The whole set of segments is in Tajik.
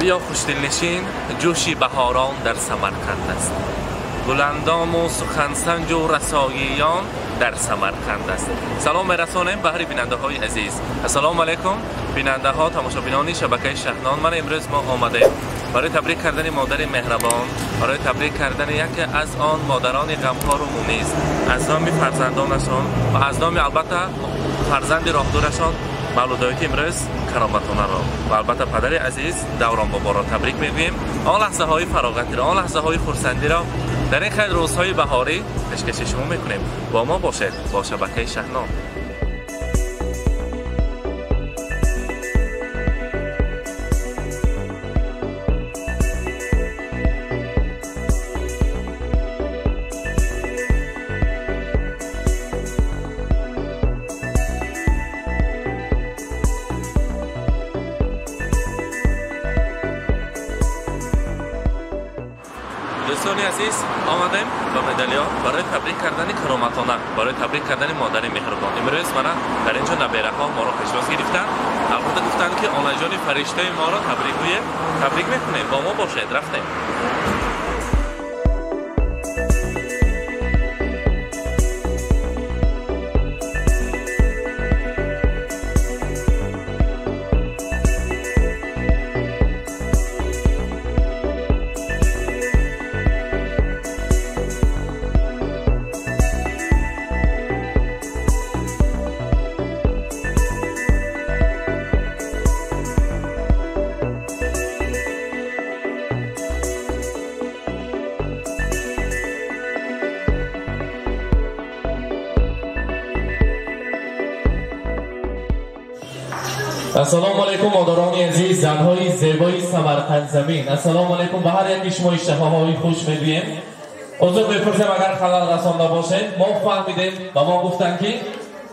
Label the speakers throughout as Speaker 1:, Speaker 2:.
Speaker 1: Бия хушдилнишин, ҷӯши баҳорон дар Самарқанд аст. Гуландому сухансанҷу расоиён дар Самарқанд аст. Салом мерасонем ба ҳари бинандаҳои азиз. Ассалому алайкум бинандаҳо, тамошобинони шабакаи Шаҳнон. Ман имрӯз мо омадем барои табрик кардани модари меҳрабон, барои табрик кардани яке аз он модарони ғамхору мунис, аз номи фарзандонашон ва аз номи албатта фарзанди роҳдурашон Мавлудоити имрӯз Кароматонаро ва албатта падари азиз Даврон боборо табрик мегӯем. Он лаҳзаҳои фароғатиро, он лаҳзаҳои хурсандиро дар ин хел рӯзҳои баҳорӣ пешкаши шумо мекунем. Бо мо бошед бо шабакаи Шаҳнон. Дӯстони азиз, омадем ба медалиё барои табрик кардани Кароматона, барои табрик кардани модари меҳрубон. Имрӯз мана дар ин ҷо набераҳо моро пешвоз гирифтанд. Албатта гуфтанд, ки онаҷони фариштаи моро табрик гӯем. Табрик мекунем, бо мо бошед. Рафтем.
Speaker 2: Ассалому алайкум модарони азиз, занҳои зебои Самарқанд замин. Ассалому алайкум ба ҳар яки шумо иштиҳоҳои хуш мегӯем. Узр мепурсем агар халал расонда бошем. Мо фаҳмидем ба мо гуфтанд, ки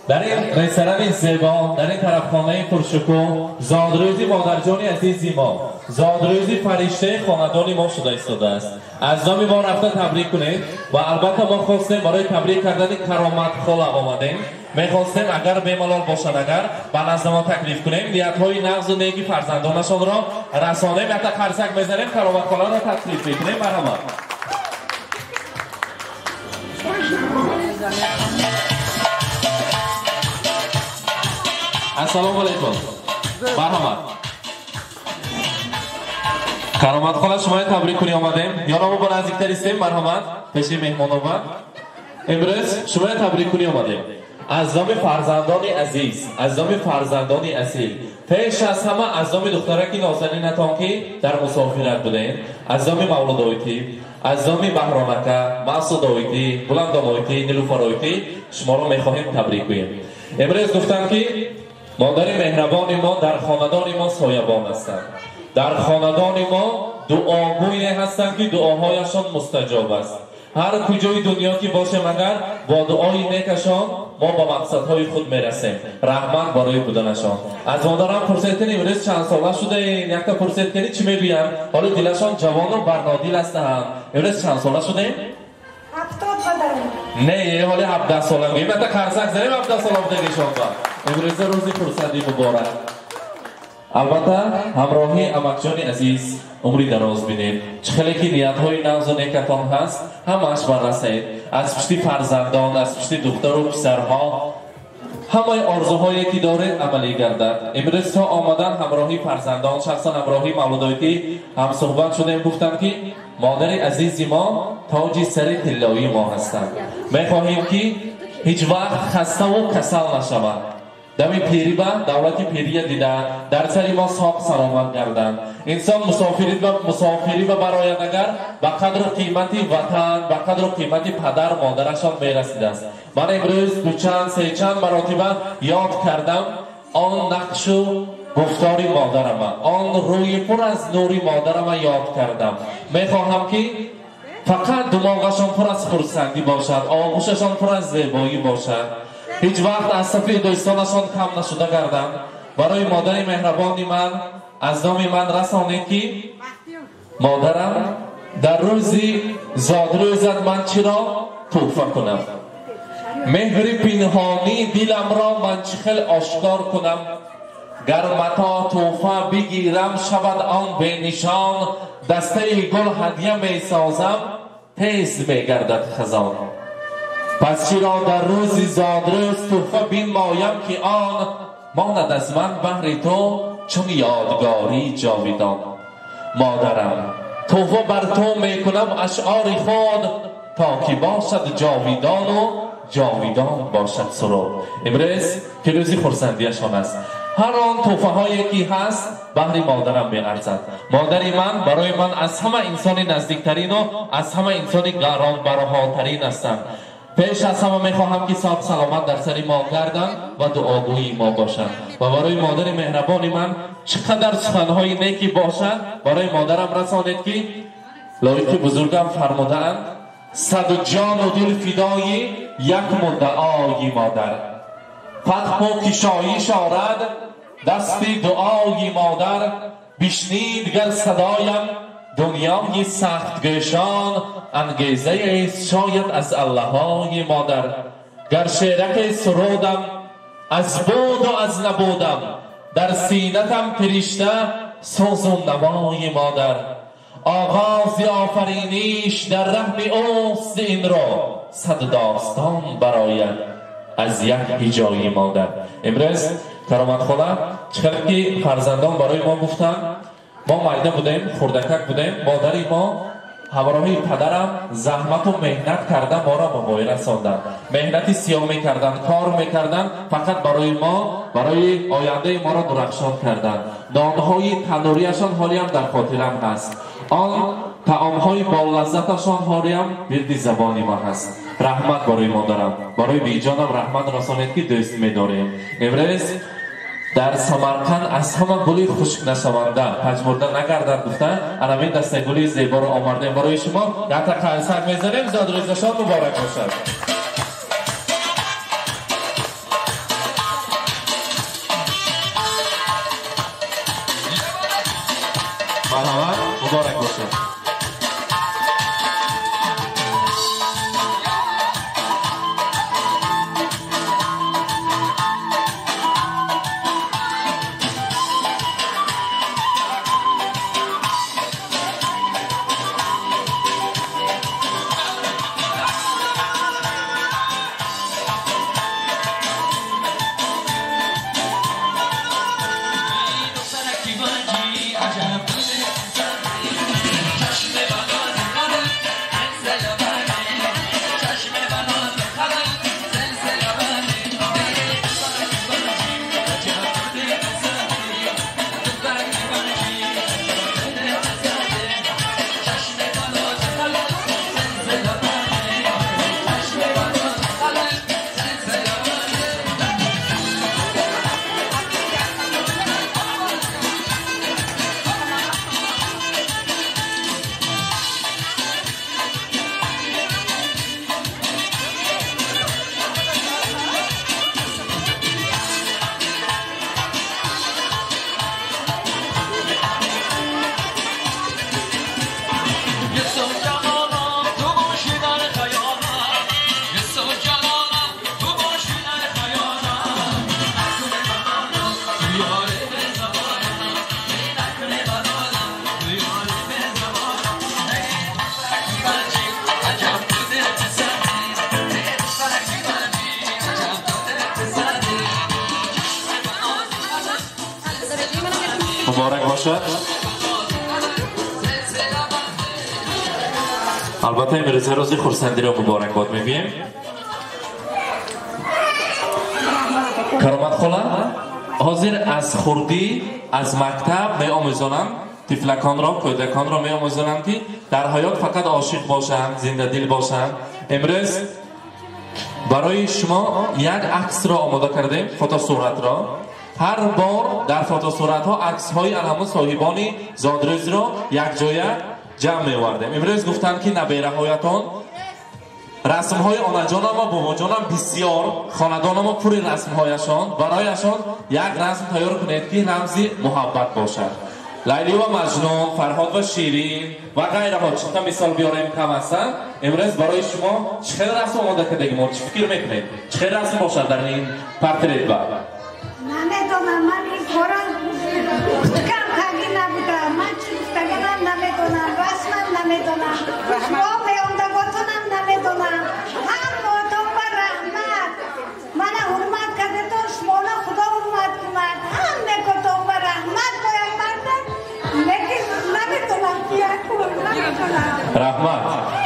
Speaker 2: дар ин ресторани зебо, дар ин тарабхонаи пуршукӯҳ зодрӯзи модарҷони азизи мо, зодрӯзи фариштаи хонадони мо шуда истодааст. Аз номи мо рафта табрик кунед ва албатта мо хостем барои табрик кардани Каромат хола омадем. Мехостем агар бемалол бошад, агар ба назди мо таклиф кунем, ниятҳои нағзу неки фарзандонашонро расонем. Якта қарсак мезанем, Каромат холаро таклиф мекунем. Марҳамат. Ассалому алайкум. Марҳамат. Каромат хола, шуморо табрик кунӣ омадем. Ёро бо наздиктар истем. Марҳамат, пеши меҳмонова. Имрӯз шуморо табрик кунӣ омадем. Аз номи фарзандони азиз, аз номи фарзандони асил, пеш аз ҳама аз номи духтараки нозанинатон, ки дар мусофират будем, аз номи Мавлудоитӣ, аз номи Баҳромака, Масудоитӣ, Буландомоитӣ, Нилуфароитӣ шуморо мехоҳем табрик гӯем. Имрӯз гуфтанд, ки модари меҳрабони мо дар хонадони мо соябон ҳастанд. Дар хонадони мо дуогӯе ҳастанд, ки дуоҳояшон мустаҷоб аст. Ҳар куҷои дунё ки бошем, агар бо дуои некашон мо ба мақсадҳои худ мерасем. Раҳмат барои буданашон. Аз модарам пурсед кунем, имрӯз чанд сола шудаем? Якта пурсед кунед, чӣ мегӯянд? Ҳоло дилашон ҷавону барнодил ҳастанд. Имрӯз чанд сола шудем?
Speaker 3: 70 бадарем.
Speaker 2: Не, ҳоли 17 сола мегӯем. Якта қарсак занем 17 сола будагишон ба. Имрӯза рӯзи хурсандӣ муборак. Албатта ҳамроҳии амакҷони азиз умри дароз бинед. Чӣ хеле ки ниятҳои нағзу некатон ҳаст, ҳамааш баррасед. Аз пушти фарзандон, аз пушти духтару писарҳо ҳамаи орзуҳое ки доред амалӣ гардад. Имрӯз то омадан ҳамроҳии фарзандон, шахсан ҳамроҳии Мавлудоитӣ ҳамсуҳбат шудем. Гуфтам, ки модари азизи мо тоҷи сари тиллоии мо ҳастанд. Мехоҳем, ки ҳеҷ вақт хаставу касал нашаванд. Дами пирӣ ба давлати пирия дида, дар сари мо соқ саломат гарданд. Инсон мусофирӣ ба барояд, агар ба қадру қимати ватан, ба қадру қимати падар модарашон мерасидааст. Ман имрӯз дучанд, сечанд маротиба ёд кардам он нақшу гуфтори модарама, он рӯи пур аз нури модарама ёд кардам. Мехоҳам, ки фақат думоғашон пур аз хурсандӣ бошад, оғӯшашон пур аз зебоӣ бошад. Ҳеҷ вақт аз сафи дӯстонашон кам нашуда гарданд. Барои модари меҳрабони ман аз номи ман расонед, ки модарам дар рӯзи зодрӯзат ман чиро тӯҳфа кунам? Меҳри пинҳонии диламро ман чӣ хел ошкор кунам? Гар мато тӯҳфа бигирам шавад он бенишон, дастаи гул ҳадя месозам тез мегардад хазон. Пас чиро дар рӯзи зодрӯз тӯҳфа бинмоям ки он монад аз ман баҳри ту чун ёдгории ҷовидон. Модарам, тӯҳфа бар ту мекунам ашъори худ, то ки бошад ҷовидону ҷовидон бошад суруд. Имрӯз ки рӯзи хурсандиашон аст, ҳар он тӯҳфаҳое ки ҳаст баҳри модарам меарзад. Модари ман барои ман аз ҳама инсони наздиктарину аз ҳама инсони гаронбаҳотарин ҳастанд. Пеш аз ҳама мехоҳам ки соҳ саломат дар сари мо гарданд ва дуогӯи мо бошанд. Ва барои модари меҳрабони ман чӣ қадар суханҳои неки бошанд барои модарам расонед ки лоиқи бузургам фармудаанд: саду ҷону дил фидои як муддаои модар, фатҳу кишоиш орад дасти дуои модар. Бишнид гар садоям дунёи сахтгӯшон, ангезае шояд аз аллаҳои модар. Гар шераке сурудам аз буду аз набудам, дар синатам фиришта созу навои модар. Оғози офариниш дар раҳми ӯст инро, сад достон барояд аз як ҳиҷои модар. Имрӯз Кароматхола, чӣ қадр ки фарзандон барои мо гуфтанд, мо майда будем, хурдакак будем, модари мо ҳамроҳи падарам заҳмату меҳнат карда моро ба воя расонданд. Меҳнати сиёҳ мекарданд, кор мекарданд, фақат барои мо, барои ояндаи моро дурахшон карданд. Нонҳои танӯрияшон ҳолиам дар хотирам ҳаст, он таомҳои болаззаташон ҳолиам вирди забони мо ҳаст. Раҳмат барои модарам, барои биҷонам раҳмат расонед ки дӯст медорем. Имрӯз дар Самарқанд аз ҳама гули хушк нашаванда пажмурда нагардад гуфта, анамин дастаи гули зеборо омардем барои шумо. Якта қарсак мезанем, зодрӯзашон муборак бошад. Марҳамат, муборак бошад. Муборак бошад. Албатта имрӯза рӯзи хурсандиро муборакбод мегӯем. Кароматхола, ҳозир аз хурдӣ аз мактаб меомӯзонанд тифлаконро, кӯдаконро меомӯзонанд ки дар ҳаёт фақат ошиқ бошанд, зиндадил бошанд. Имрӯз барои шумо як аксро омода кардем, фотосуратро. Ҳар бор дар фотосуратҳо аксҳои алҳамун соҳибони зодрӯзро якҷоя ҷамъ меовардем. Имрӯз гуфтанд ки набераҳоятон расмҳои онаҷонам ва бобоҷонам бисёр, хонадонамо пури расмҳояшон, барояшон як расм тайёр кунед ки рамзи муҳаббат бошад. Лайли ва Маҷнун, Фарҳод ва Ширин ва ғайраҳо. Чӣ мисол биёрем кам ҳастанд. Имрӯз барои шумо чӣ хел расм омода кардагимо? Чӣ фикр мекунед? Чӣ хел расм бошад дар ин портрет ба?
Speaker 3: Намедонам, ман ин кора кам каги набудам. Ман чӣ гуфтагинам намедонам, расмам намедонам. Шумо меомдаготонам намедонам. Ҳамаатон ба раҳмат. Мана ҳурмат кардетон, шуморо Худо ҳурмат кунад. Ҳамекотон ба раҳмат бояд мардам. Лекин намедонам киякун, намедонам.
Speaker 2: Раҳмат.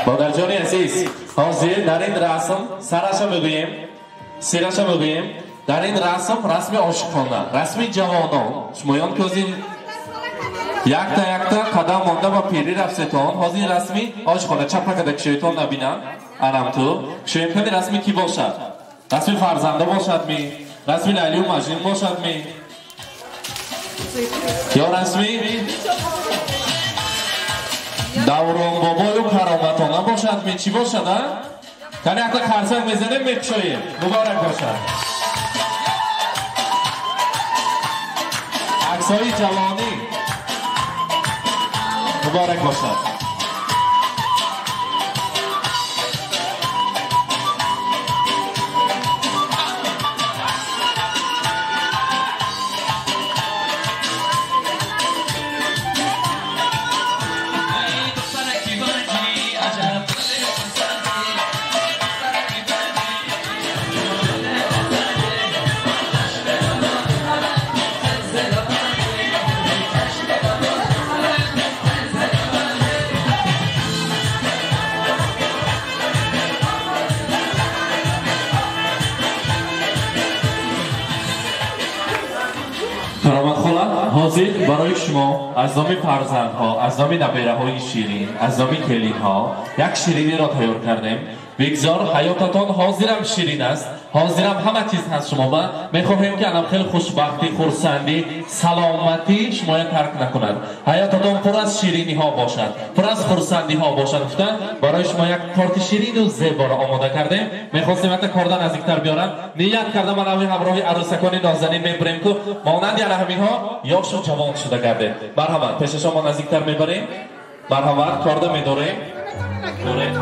Speaker 2: Модарҷони азиз, ҳозир дар ин расм сараша мегӯем, сираша мегӯем. Дар ин расм расми ошиқона, расми ҷавонон. Шумоён ки ҳозир якта якта қадам монда ба пирӣ рафтетон, ҳозир расми ошиқона чапа када кишоятон набинам. Анам ту кишоем кани расми кӣ бошад? Расми фарзанда бошад ми? Расми Лайлию Маҷнун бошад ми? Ё расми Давронбобою кароматона бошад ми? Чӣ бошад, а? Кани якта қарсак мезанем, мекушоем. Муборак бошад. Аксҳои ҷавонӣ муборак бошад. Ҳозир барои шумо аз номи фарзандҳо, аз номи набераҳои ширин, аз номи келинҳо як шириниро тайёр кардем. Бигзор ҳаётатон ҳозирам ширин аст, ҳозирам ҳама чиз ҳаст. Шумо ба мехоҳем ки анам хеле хушбахтӣ, хурсандӣ, саломатӣ шумоя тарк накунад. Ҳаётатон пур аз шириниҳо бошад, пур аз хурсандиҳо бошад. Гуфта барои шумо як торти ширину зеборо омода кардем. Мехостем ҳатто корда наздиктар биёрам. Ният кардам ман ҳамин ҳамроҳи арӯсакони нозанин мебарем ку монанди ана ҳаминҳо ёшу ҷавон шуда гардед. Марҳамат, пешашон мо наздиктар мебарем. Марҳамат, корда медорем. Дорем.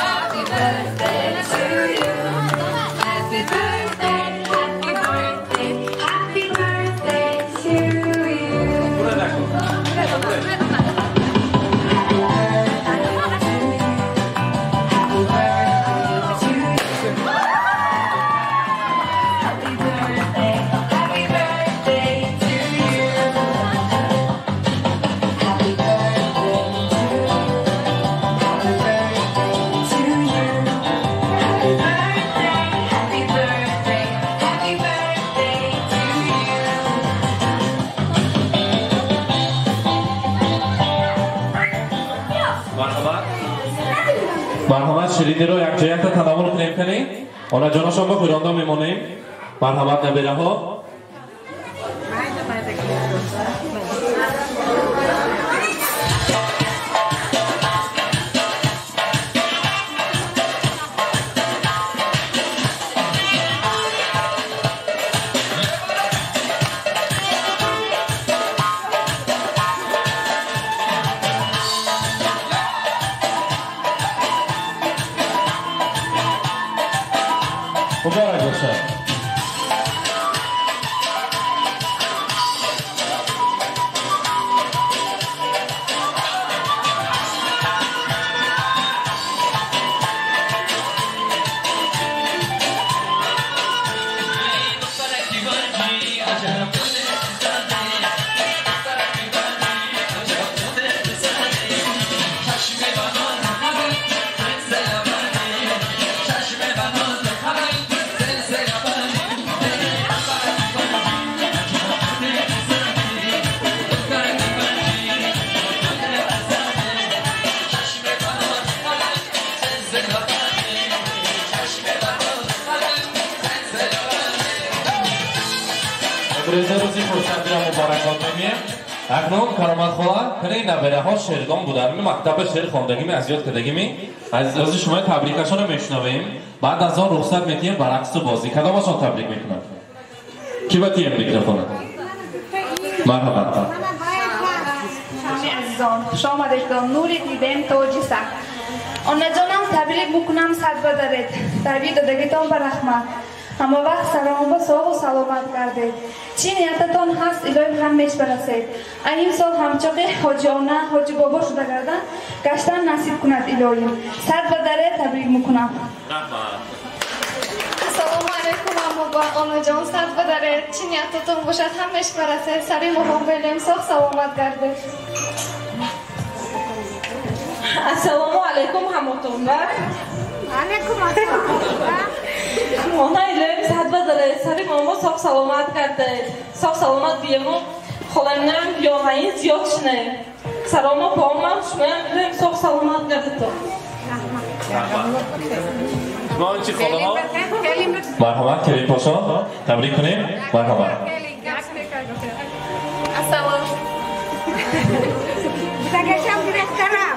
Speaker 4: Happy birthday to you. Happy birthday, happy birthday, happy birthday to you. Happy birthday to you. Happy birthday, happy birthday to you. Happy birthday to you. Happy birthday to you. Happy birthday, happy birthday, happy birthday to you.
Speaker 2: Марҳамат, марҳамат, шириниро якҷо якта тановул кунем кани. Онаҷонашон ба хӯронда мемонем. Марҳамат, набераҳо. Муборак бошад. Рӯзи хурсандиро муборакбод мемием. Акнун Кароматхола, кани набераҳо шердон буданд, мактаба шер хондагими, аз ёд кардагими. Аз рӯзи шумо табрикашонро мешунавем. Баъд аз он рухсат метиҳем ба рақсу бозӣ. Кадомашон табрик мекунад? Ки ба тием микрофона? Марҳабат.
Speaker 5: Азизон, хуш омадедон. Нури дидем тоҷи сар. Онаҷонам табрик мекунам сад бадаред. Тарбия додагитон ба раҳмат. Ҳама вақт саромба соғу саломат гардед. Чӣ ниятатон ҳаст, илоҳим ҳамеш барасед. Ин сол ҳамчоқи ҳоҷи она, ҳоҷи бобо шуда гардан, гаштан насиб кунад илоҳим. Сад бадаред табрик мекунам.
Speaker 1: Раҳмат.
Speaker 5: Ассалому алайкум аммо онаҷон, сад бадаред. Чӣ ниятатон бошад, ҳамеш барасед. Сари моҳон белем, соғ саломат гардед.
Speaker 6: Ассалому алайкум ҳамотон.
Speaker 3: Алайкум ассалом.
Speaker 6: Она илоҳим сад бадаред, сари момо соғ саломат гардед. Соғ саломат биему холамнам ёғаин зиёд шинем. Саромо поомам шумоям илоҳим соғ саломат гардед.
Speaker 1: Шумо чӣ холаҳо?
Speaker 2: Марҳамат, келин пошо, табрик кунем. Марҳамат.
Speaker 5: Ассалом.
Speaker 3: Дагашам директорам.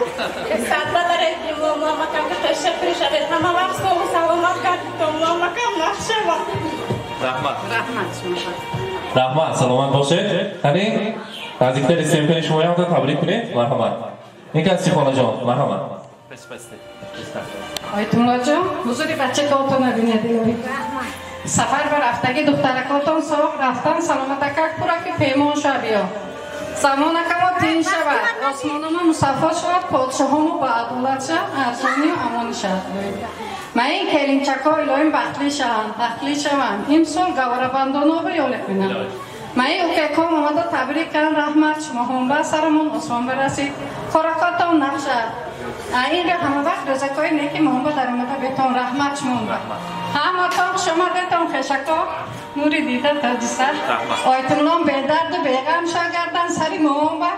Speaker 6: Сад бадаред, мамакам ташаккур шавед. Ҳама вақт соғу саломат гардед. Мамакам нақшава.
Speaker 1: Раҳмат.
Speaker 7: Раҳмат шумо.
Speaker 2: Раҳмат, саломат бошед. Қани наздиктари семкани шумоям табрик кунед. Марҳамат. Ин кас чӣ холаҷон? Марҳамат.
Speaker 7: Ойтуллоҷон, ҳузури бачакотон бинед илоҳӣ. Сафар ба рафтаги духтаракотон соғ рафтан саломатакак пураки пеймон шава биё. Замонакамо тин шавад, осмономо мусаффо шавад, подшоҳомо ба адолат шавад, арзонию амонӣ шавад. Ма ин келинчако илоҳим бахтлӣ шаванд, бахтлӣ шаванд. Имсол гаворабандоноро ёле кунанд. Ма ин укаком омада табрик кардам, раҳмат шумоҳон ба сарамон осон барасид. Хоракотон нақшад. Инро ҳама вақт рӯзакҳои неки моҳонба даромада бетон, раҳмат шумоҳонба. Ҳаматон хуш омадетон, хешако нури дида таҷиса. Ойтумлон бедарду беғам ша гардан сари моҳонба.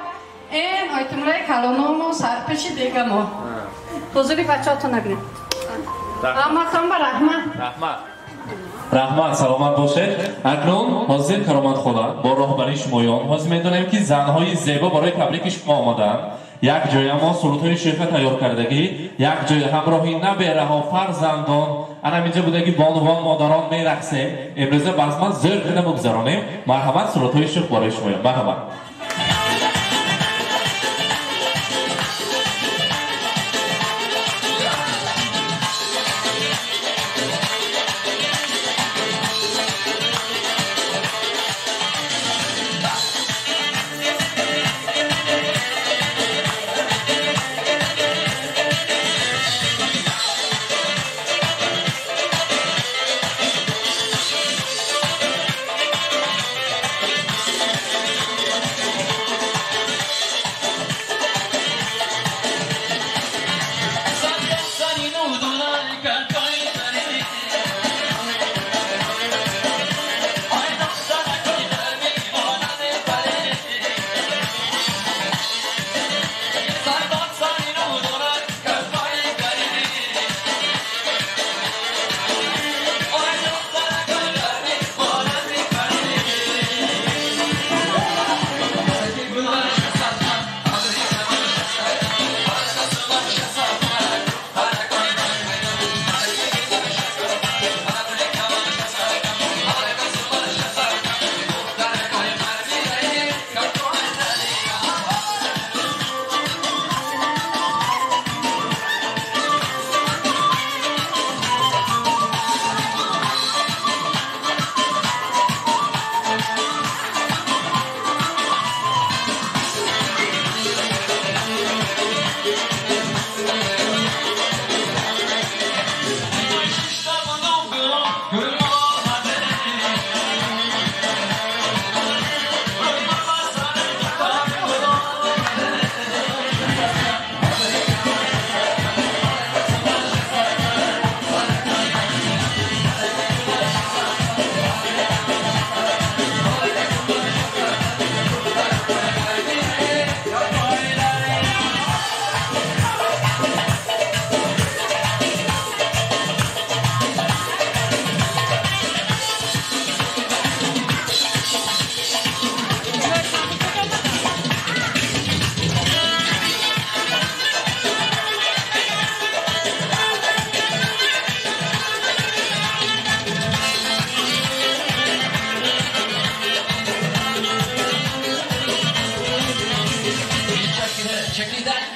Speaker 7: Эн ойтумлои калономо сарпеши дегамо. Ҳузури бачаҳотон набинед. Ҳаматон ба раҳмат.
Speaker 1: Раҳмат.
Speaker 2: Раҳмат, саломат бошед. Акнун ҳозир Каромат хола бо роҳбарии шумоён ҳозир медонем ки занҳои зебо барои табрики шумо омадаанд. Як ҷоя мо сурудҳои шӯха тайёр кардагӣ, як ҷоя ҳамроҳи набераҳо, фарзандон, ана инҷа будаги бонувон, модарон мерақсем. Имрӯза базман зӯр кина мегузаронем. Марҳамат, сурудҳои шӯх барои шумоён. Марҳамат.
Speaker 4: Check it out,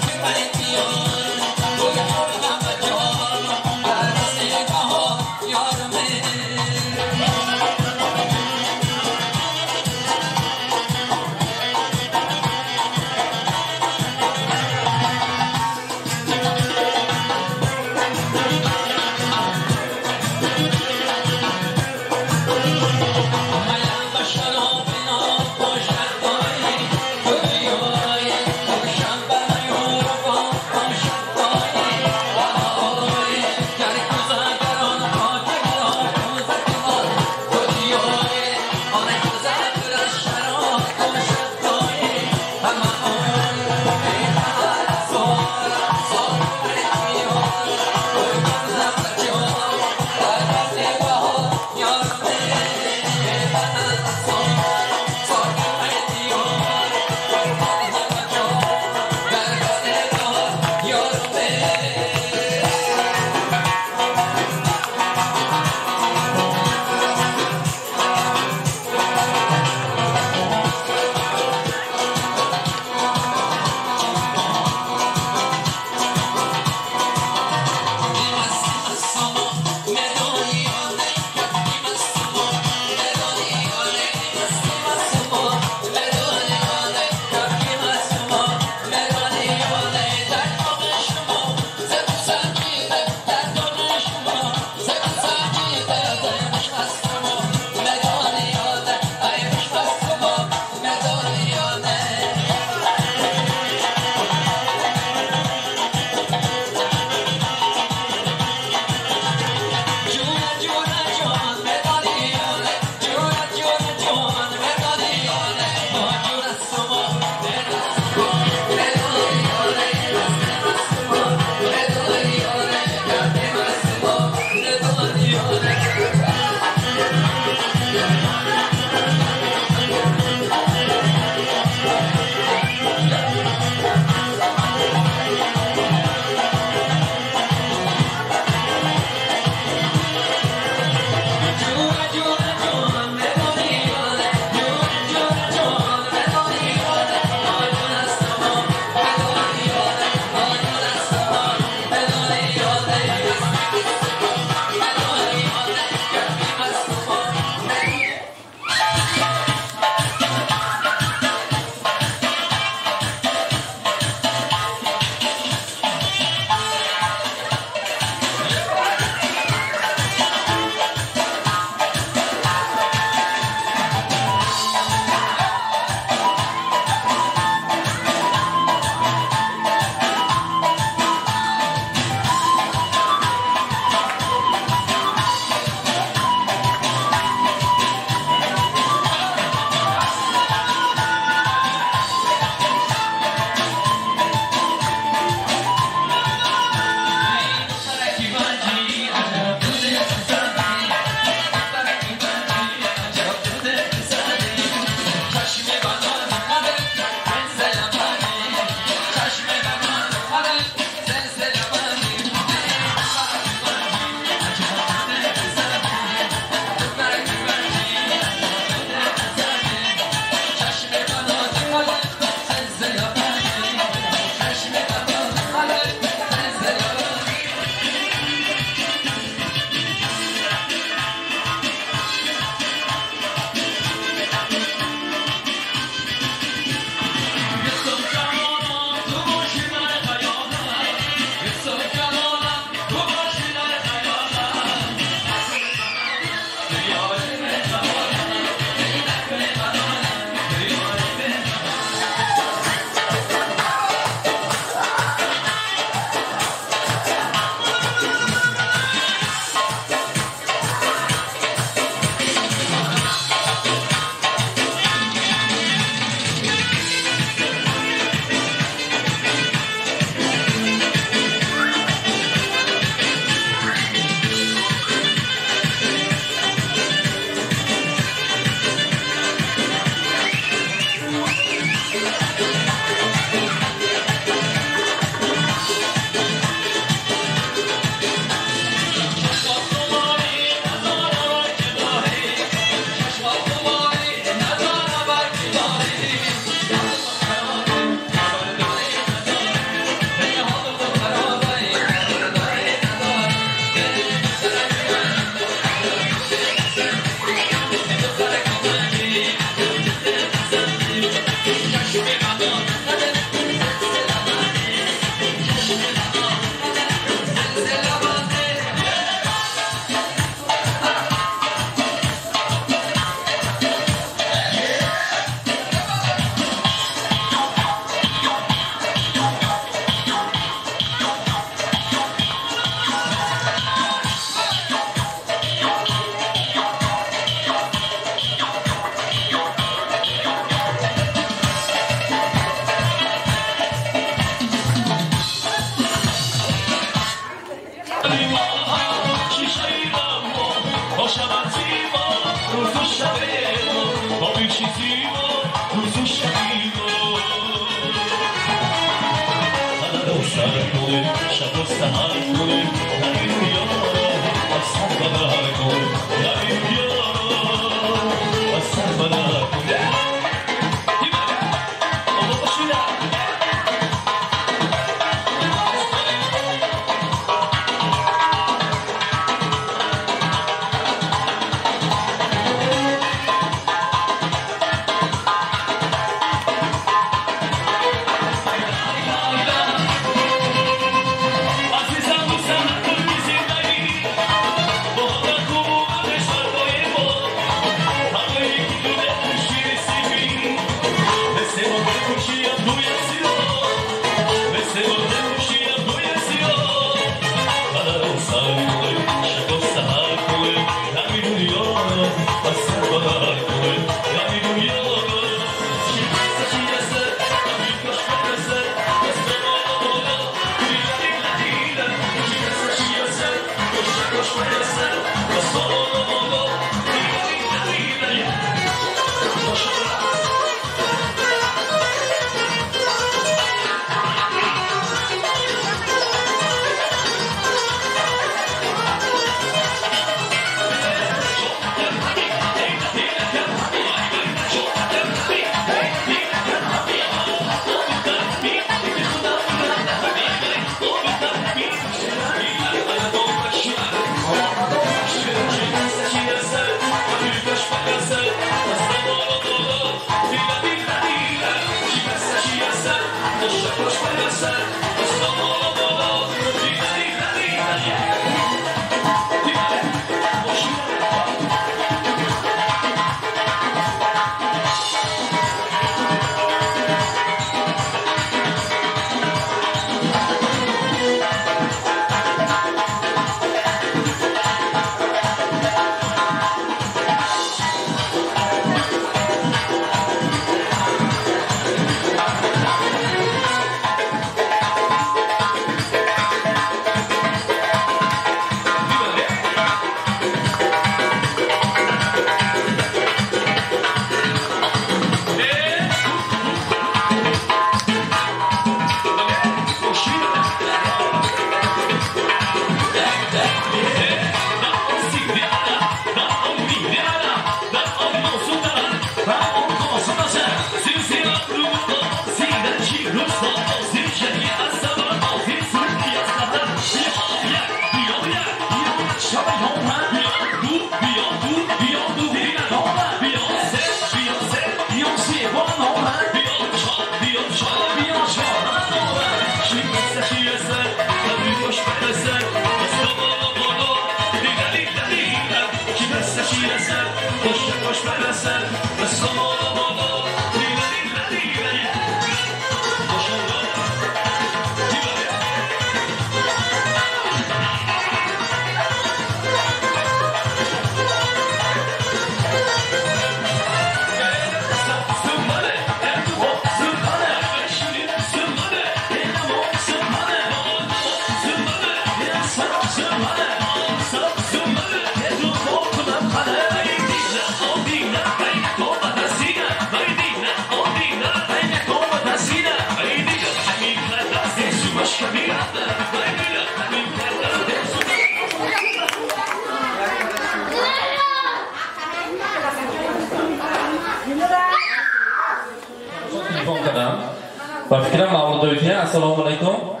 Speaker 2: Ба фикрам мавлудоития. Ассалому алайкум.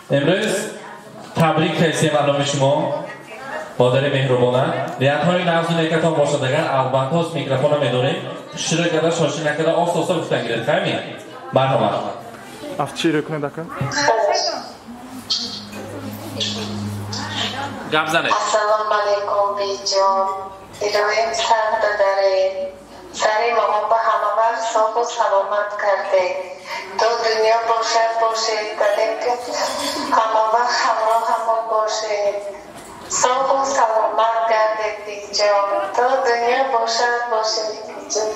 Speaker 2: Имрӯз табрик кардем аломи шумо, модари меҳрубона. Ниятҳои нағзу некатон бошад. Агар албатта ҳоз микрофонро медорем, широ карда, шоши накарда, оста оста гуфтан гиред. Фаҳмид? Марҳамат.
Speaker 8: Афтширо кунед ака.
Speaker 1: Гап занед.
Speaker 9: Ассалому алайкум, биҷон. Илоҳим сар додаред. Сари моҳо ба ҳама вақт соғу саломат кардед. То дунё бошад бошед, дадем ки ҳама вақт ҳамроҳамон бошед. Соғу саломат гардед, биҷон. То дунё бошад бошед, биҷон.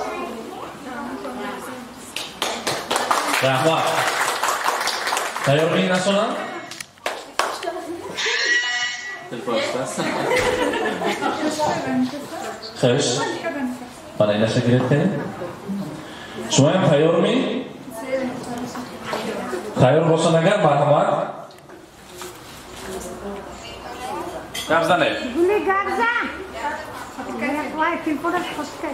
Speaker 2: Раҳмат. Тайёрмӣ расонам? Хуш. Мана инаша гиред кунед. Шумоям тайёрмӣ? Тайёр бошанд агар, марҳамат.
Speaker 1: Гап занед.
Speaker 3: Гули гап зан. Вай, телефонаш хушка.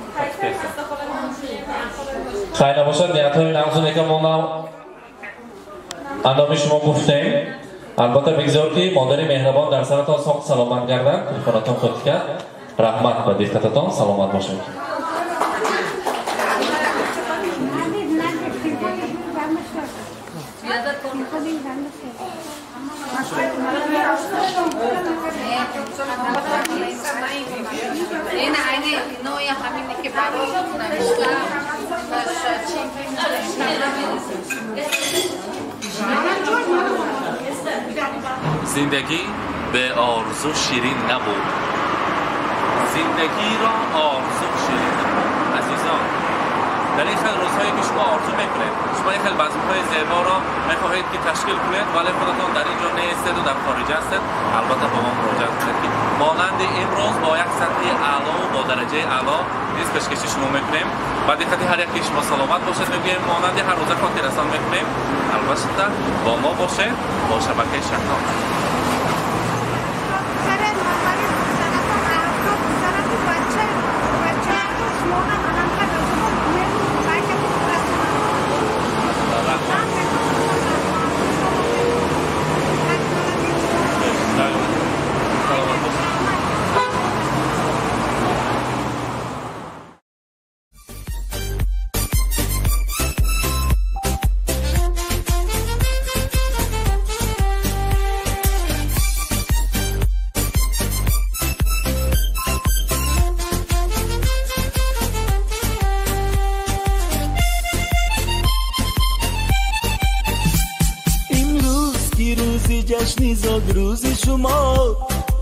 Speaker 2: Хайр набошад, ниятҳои нағзу некамона андоми шумо гуфтем. Албатта бигзор ки модари меҳрабон дар саратон соғ саломат гардад, телефонатон худка. Раҳмат ба диққататон, саломат бошед.
Speaker 1: زندگی به آرزو شیرین نبود. زندگی را آرزو شیرین نبود. عزیزان، در این خیلی روزهایی که شما آرزو میکنید، شما این خیلی بزم‌های زیبا را میخواهید که تشکیل کنید، ولی خودتان در اینجا نیستید و در خارج هستید، البته با ما مراجعه کنید که مانند امروز با یک سطح اعلا و با درجه اعلا نیز پیشکش شما میکنیم. با دقت هر یکی شما سلامت باشید میگویم، مانند هر روزه خاطررسان میکنیم. البته با ما باشید، با شبکه شهناز.
Speaker 10: جشنی زاد روز شما،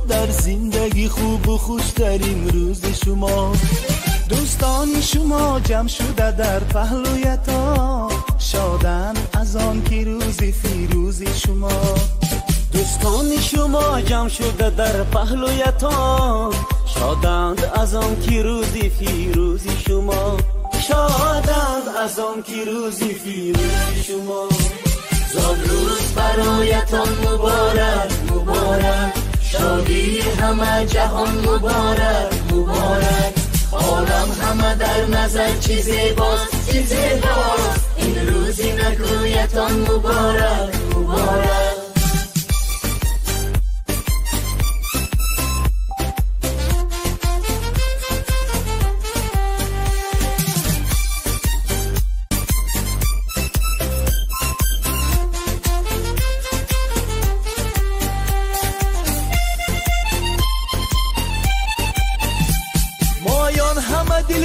Speaker 10: در زندگی خوب و خوشترین روز شما. دوستان شما جمع شده در پهلویتان، شادن از آن که روز فیروز شما. دوستان شما جمع شده در پهلویتان، شادند از آن که روز فیروز شما. شادند از آن که روز فیروز شما. زاد روز برایتان مبارک مبارک، شادی همه جهان مبارک مبارک. عالم همه در نظر چی زیباست چی زیباست، این روزی نگویتان مبارک مبارک.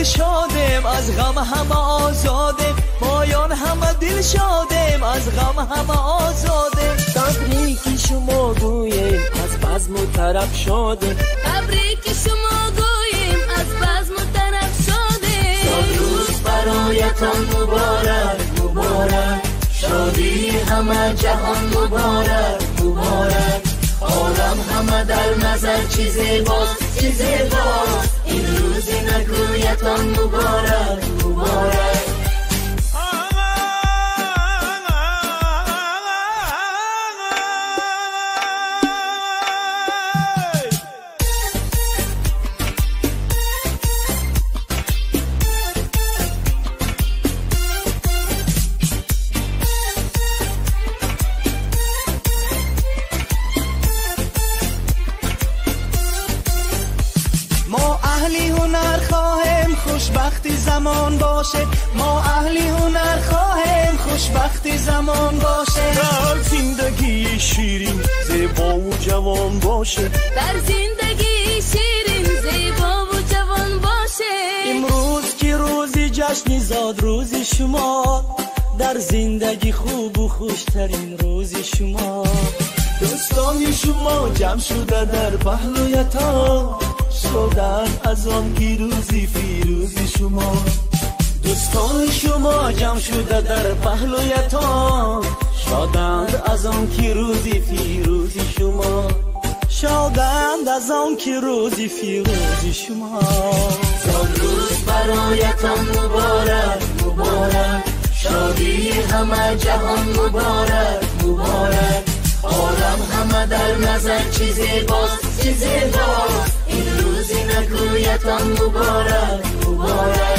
Speaker 10: شادیم از غم همه آزادیم، مایان همه دل شادیم از غم همه آزادیم.
Speaker 11: تبریک شما گوییم از بزم و طرب شادیم،
Speaker 12: تبریک شما گوییم از بزم و طرب شادیم.
Speaker 10: روز برایتان مبارک مبارک، شادی همه جهان مبارک مبارک. عالم همه در نظر چی زیباست چی زیباست، این روزی نگویتان مبارک مبارک. خوشبختی زمان باشه، ما اهلی هنر خواهیم خوشبختی زمان باشه.
Speaker 11: در زندگی شیرین زیبا و جوان باشه،
Speaker 12: در زندگی شیرین زیبا و جوان باشه.
Speaker 11: امروز که روز جشن زاد روز شما، در زندگی خوب و خوشترین روز شما.
Speaker 10: دوستان شما جمع شده در پهلویتان، شادن از آن که روزی فیروز شما.
Speaker 11: دوستان شما جمع شده در پهلویتان، شادند از آن که روزی فیروز شما. شادند از آن که روزی فیروز شما.
Speaker 10: زاد روز برایتان مبارک مبارک، شادی همه جهان مبارک مبارک. عالم همه
Speaker 13: ҳама дар назар чӣ зебост, чӣ зебост. Ин рӯзи накӯятон муборак, муборак.